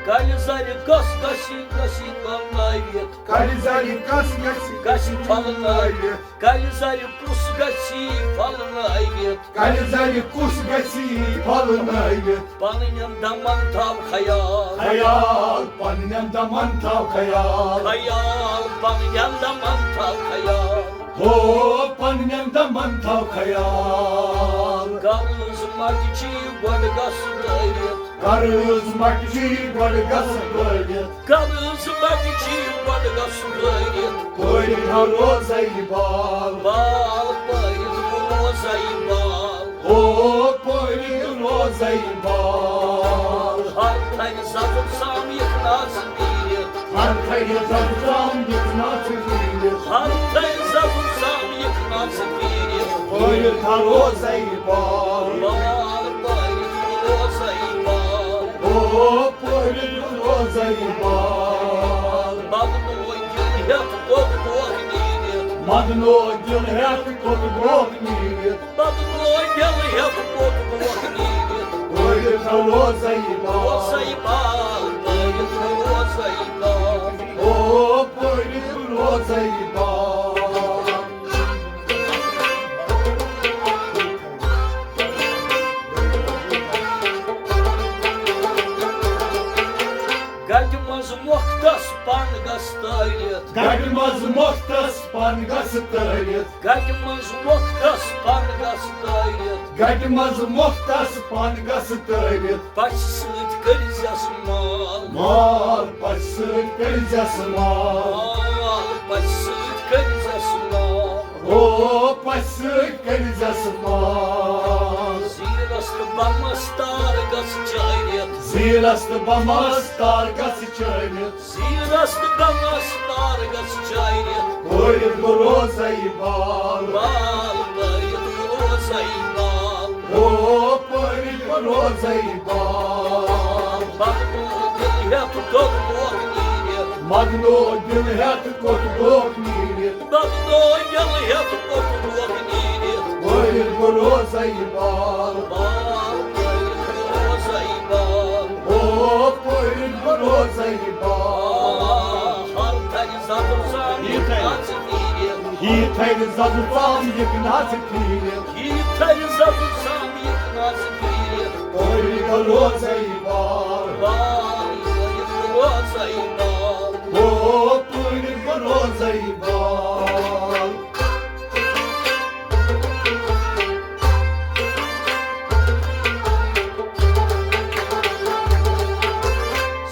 کَلہِ زَرِ کۄس گژھی، گژھی پھۄلنٲوِتھ۔ کَلہِ زَرِ کۄس گژھی، گژھی پھۄلنٲوِتھ۔ کَلہِ زَرِ کُس گژھی پھۄلنٲوِتھ۔ کَلہِ زَرِ کُس گژھی پھۄلنٲوِتھ۔ پنٕنٮ۪ن دَمَن تھاو خیال۔ خیال، پنٕنٮ۪ن دَمَن تھاو خیال۔ خیال، پنٕنٮ۪ن دَمَن تھاو خیال۔ ہو، پنٕنٮ۪ن دَمَن تھاو خیال۔ قرض مَٹہِ چھی گۄڈٕ گژھ لٲرِتھ۔ قرض مَٹہِ چھی گۄڈٕ گژھ لٲرِتھ۔ قرض مَٹہِ چھی گۄڈٕ گژھ لٲرِتھ۔ پٲرِتھ روزَے بال۔ بال پٲرِتھ روزَے بال۔ او پٲرِتھ روزَے بال۔ ہر تھَرِ زَبُر سام یِکھ ناز پیٖرِتھ۔ ہر تھَرِ زَبُر سام یِکھ ناز پیٖرِتھ۔ ہر تھَرِ زَبُر سام یِکھ ناز پیٖرِتھ۔ پٲرِتھ روزَے بال۔ بال پٲرِتھ روزَے بال۔ او پٲرِتھ روزَے بال۔ بدنو دِل ہٮ۪تھ کوٚت گوکھ نیٖرِتھ۔ بدنو دِل ہٮ۪تھ کوٚت گوکھ نیٖرِتھ۔ پٲرِتھ روزَے بال۔ روزَے بال، پٲرِتھ روزَے بال۔ او پٲرِتھ روزَے بال۔ گَٹہِ منٛز مۄختَس پَن گژھ تٲرِتھ۔ گَٹہِ منٛز مۄختَس پَن گژھ تٲرِتھ۔ گَٹہِ منٛز مۄختَس پَن گژھ تٲرِتھ۔ گَٹہِ منٛز مۄختَس پَن گژھ تٲرِتھ۔ پَژھِ سۭتۍ کٔرۍزٮ۪س مال۔ مال پَژھِ سۭتۍ کٔرۍزٮ۪س مال۔ مال پَژھِ سۭتۍ کٔرۍزٮ۪س مال۔ او پَژھِ سۭتۍ کٔرۍزٮ۪س مال۔ زیٖرَس تہٕ بَمَس تار گژھ چٲرِتھ۔ زیٖرَس تہٕ بَمَس تار گژھ چٲرِتھ۔ زیٖرَس تہٕ بَمَس تار گژھ چٲرِتھ۔ پٲرِتھ بہٕ روزَے بال۔ بال پٲرِتھ بہٕ روزَے بال۔ او پٲرِتھ بہٕ روزَے بال۔ بدنو دِل ہٮ۪تھ کوٚت گوکھ نیٖرِتھ۔ مدنو دِل ہٮ۪تھ کوٚت گوکھ نیٖرِتھ۔ بدنو دِل ہٮ۪تھ کوٚت گوکھ نیٖرِتھ۔ پٲرِتھ بہٕ روزَے بال۔ بال پٲرِتھ بہٕ روزَے بال۔ او پٲرِتھ بہٕ روزَے بال۔ ہر تھرِ زَدُر سان یہِ تھرِ۔ نژ نیٖرِتھ۔ یہِ تھرِ زَدُر سان یہِ نژ نیٖرِتھ۔ یہِ تھرِ زَدُر سان یہِ نژ نیٖرِتھ۔ پٲرِتھ بہٕ روزَے بال۔ بال پٲرِتھ بہٕ روزَے بال۔ او پٲرِتھ بہٕ روزَے بال۔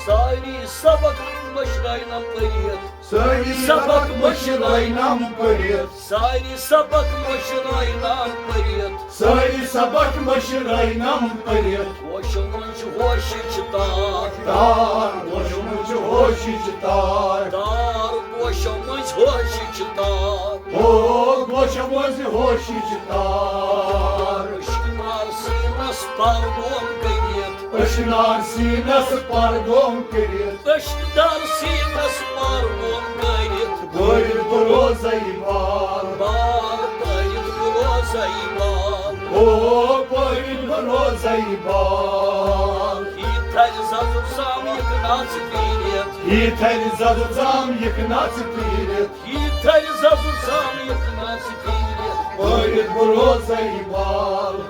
سٲری سبق مٔشرٲینم پٔرِتھ۔ سٲری سبق مٔشرٲینم پٔرِتھ۔ سٲری سبق مٔشرٲینم پٔرِتھ۔ سٲری سبق مٔشرٲینم پٔرِتھ۔ گوشو منٛز چھُ ہوشٕچ تار۔ تار، گوشو منٛز چھُ ہوشٕچ تار۔ تار، گوشو منٛز ہوشٕچ تار۔ او گوشو منٛز ہوشٕچ تار۔ اشکنار سیٖنس پرگوم کٔرِتھ۔ اشکنار سیٖنس پرگوم کٔرِتھ۔ اشکنار سیٖنس پرگوم کٔرِتھ۔ پٲرِتھ بہٕ روزَے بال۔ بال پٲرِتھ بہٕ روزَے بال۔ او پٲرِتھ بہٕ روزَے بال۔ یہِ تھرِ زَدُر سان یہِ نژ نیٖرِتھ۔ یہِ تھرِ زَدُر سان یہِ نژ نیٖرِتھ۔ یہِ تھرِ زَدُر سان یہِ نژ نیٖرِتھ۔ پٲرِتھ بہٕ روزَے بال۔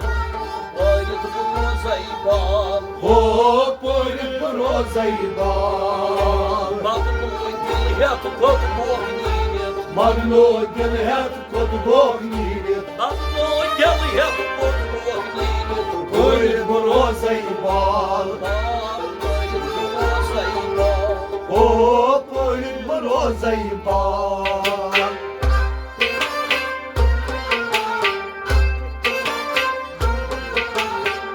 پٲرِتھ بہٕ روزَے بال۔ او پٲرِتھ بہٕ روزَے بال۔ مدنو دِل ہٮ۪تھ کوٚت گوکھ نیٖرِتھ۔ مدنو دِل ہٮ۪تھ کوٚت گوکھ نیٖرِتھ۔ مدنو دِل ہٮ۪تھ کوٚت گوکھ نیٖرِتھ۔ پٲرِتھ بہٕ روزَے بال۔ بال پٲرِتھ بہٕ روزَے بال۔ او پٲرِتھ بہٕ روزَے بال۔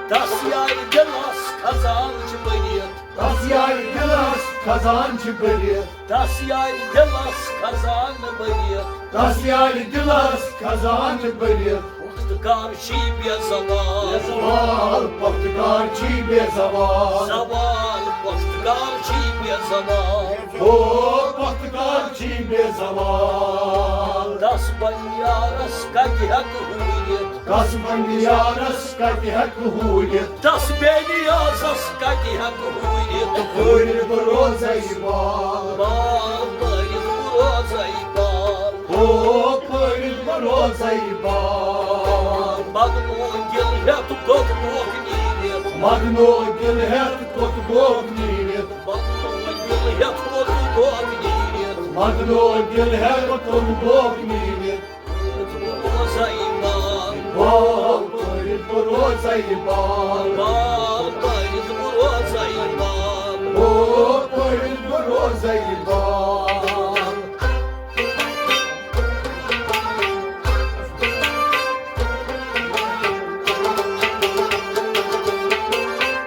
تس یارِ دِلس خزان چھِ بٔرِتھ۔ تس یارِ دِلس خزان چھِ بٔرِتھ۔ تس یارِ دِلس خزان بٔرِتھ۔ تس یارِ دِلس خزان چھِ بٔرِتھ۔ پختکار چھی بے زوال۔ بے زوال، پختکار چھی بے زوال۔ زوال، پختکار چھی بے زوال۔ او پختکار چھی بے زوال۔ تس بنیارس کتہِ ہٮ۪کہٕ ہوٗرِتھ۔ تس بنیارس کتہِ ہٮ۪کہٕ ہوٗرِتھ۔ تس بے نیازس کتہِ ہٮ۪کہٕ ہوٗرِتھ۔ پٲرِتھ بہٕ روزَے بال۔ بال پٲرِتھ بہٕ روزَے بال۔ او پٲرِتھ بہٕ روزَے بال۔ مدنو دِل ہٮ۪تھ کوٚت گوکھ نیٖرِتھ۔ مدنو دِل ہٮ۪تھ کوٚت گوکھ نیٖرِتھ۔ مدنو دِل ہٮ۪تھ کوٚت گوکھ نیٖرِتھ۔ مدنو دِل ہٮ۪تھ کوٚت گوکھ نیٖرِتھ۔ پٲرِتھ بہٕ روزَے بال۔ او پٲرِتھ بہٕ روزَے بال۔ بال پٲرِتھ بہٕ روزَے بال۔ او پٲرِتھ بہٕ روزَے بال۔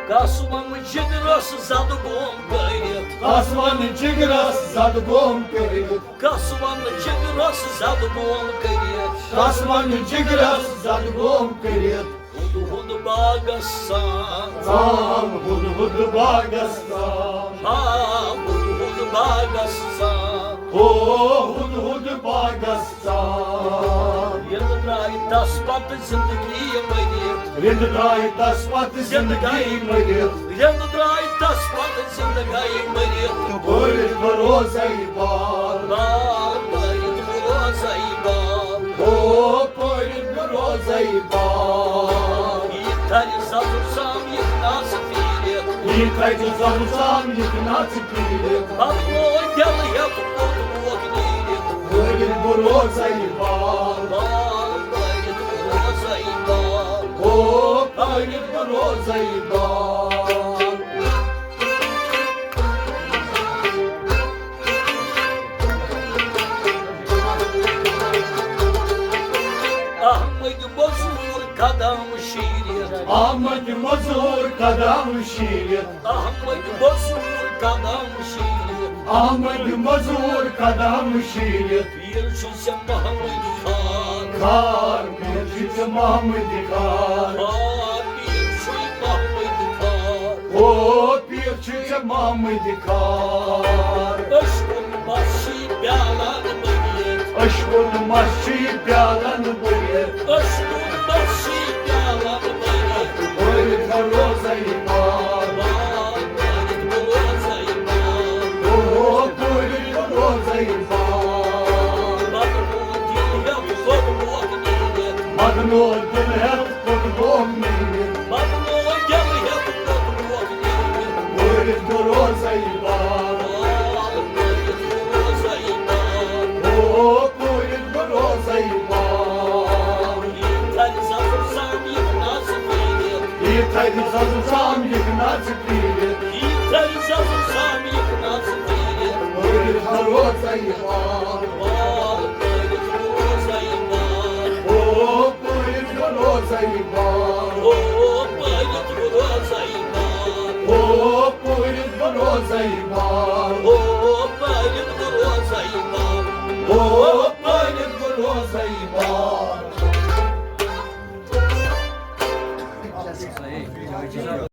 کس ونہٕ جگرس زدٕ گوم کٔرِتھ۔ کس ونہٕ جگرس زدٕ گوم کٔرِتھ۔ کس ونہٕ جگرس زدٕ گوم کٔرِتھ۔ کس ونہٕ جگرس زدٕ گوم کٔرِتھ۔ ہُد ہُد باغس سان۔ ژام ہُد ہُد باغس سان۔ ہا ہُد ہُد باغس سان۔ او ہُد ہُد باغس ژاو۔ رِند درٛاے تس پتہٕ زندگی مٔرِتھ۔ رِند درٛاے تس پتہٕ زندگی مٔرِتھ۔ رِند درٛاے تس پتہٕ زندگی مٔرِتھ۔ پٲرِتھ بہٕ روزے بال۔ بال پٲرِتھ بہٕ روزے بال۔ او پٲرِتھ بہٕ روزے بال۔ یہِ تھرِ زبُر سام یہِ نژ پھیٖرِتھ۔ یہِ تھرِ زبُر سام یہِ نژ پھیٖرِتھ۔ بدنو دِل ہیوٚت کوٚت ووت نیٖرِتھ۔ پٲرِتھ بہٕ روزے بال۔ بال پٲرِتھ بہٕ روزے بال۔ او پٲرِتھ بہٕ روزے بال۔ احمد مزور قدم شیٖرِتھ۔ احمد مزور قدم شیٖرِتھ۔ احمد مزور قدم شیٖرِتھ۔ احمد مزور قدم شیٖرِتھ۔ پیٖر چھُ ژےٚ محمد خان۔ خان، پیٖر چھُ ژےٚ محمد خان۔ خان، پیٖر چھُے محمد خان۔ او پیٖر چھُ ژےٚ محمد خان۔ عشقُن مَس چھُے پیالن بٔرِتھ۔ عشقُن مَس چھُے پیالن بٔرِتھ۔ عشقُن مَس چھُے پیالن بٔرِتھ۔ بٔرِتھ روزے بال۔ بال بٔرِتھ روزے بال۔ او بٔرِتھ روزے بال۔ مدنو دِل ہیوٚت کوٚت ووت نیٖرِتھ۔ مدنو دِل ہیوٚت کوٚت ووت نیٖرِتھ۔ مدنو دِل ہیوٚت کوٚت ووت نیٖرِتھ۔ بٔرِتھ بہٕ روزے بال۔ بال بٔرِتھ روزے بال۔ او بٔرِتھ بہٕ روزے بال۔ یہِ تھرِ زبُر سام یہِ نژ پھیٖرِتھ۔ یہِ تھرِ زبُر سام یہِ نژ پھیٖرِتھ۔ یہِ تھرِ زبُر سام یہِ نژ پھیٖرِتھ۔ بٔرِتھ بہٕ روزے بال۔ بال بٔرِتھ روزے بال۔ او بٔرِتھ بہٕ روزے بال۔ او بٔرِتھ روزے بال۔ او بٔرِتھ بہٕ روزے بال۔ او بٔرِتھ روزے بال۔ او بٔرِتھ بہٕ روزے بال۔